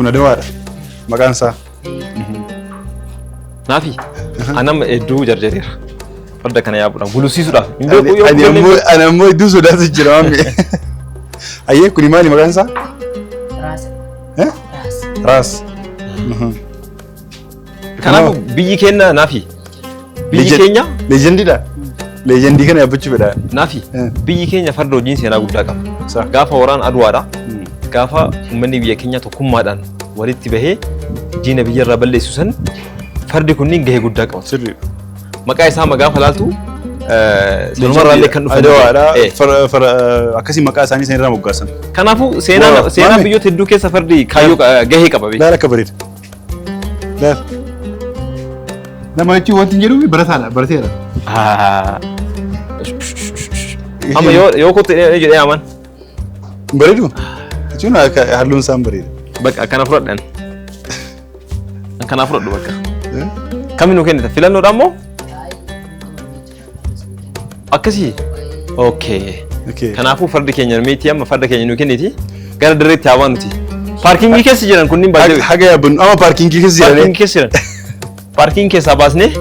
Kun Adawaadha. Maqaan isaa. Naafi anam hedduu jarjareera. Farda kana yaabuudhaaf gulusiisuudhaaf. Hin beeku yoo Ani ammoo ani ammoo hedduu sodaatu jira maammi. Ayyee, kuni maali maqaan isaa? Raasa. Eh? Raasa. Raas. Kanaafuu biyyi keenya, naafi, biyyi keenya Leejendiidha. Leejendii kana yaabbachuu fedha. Naafi biyyi keenya farda wajjin seenaa guddaa qaba. Gaafa waraana Aduwaadha. Gaafa uummanni biyya keenya tokkummaadhaan walitti bahee diina biyya irraa balleessu san, fardi kunniin gahee guddaa qaba. Maqaa isaa gaafa laaltu sanumarraallee kan dhufe. Adawaadha. Akkasii maqaa isaanii san irraa moggaasan. Kanaafuu seenaa seenaa Maami. biyyoota hedduu keessa fardi kaayyoo gahee qaba beeku. Laala akka bareeda. Laala. Nama jechuun wanti hin jedhuuf barataadha. Barateera. Amma yoo kottu jedhee aman. Hin bareedu? Jechuun akka halluun isaa hin bareeda. Bakka akkana fudhadhan. Akkanaa fudhadhu bakka. Kami nuu kennita? Filannoodhaan moo? Akkasii? Okay. Okay. Kanaafuu fardi keenya meetii amma farda keenya nuu kenniti. Gara dirreetti haa nuti. Parkingii keessa jiran kunniin baay'ee. Haga yaabbannu amma parkingii keessa jiranii. Parkingii keessa jiran. Parkingii keessaa baasnee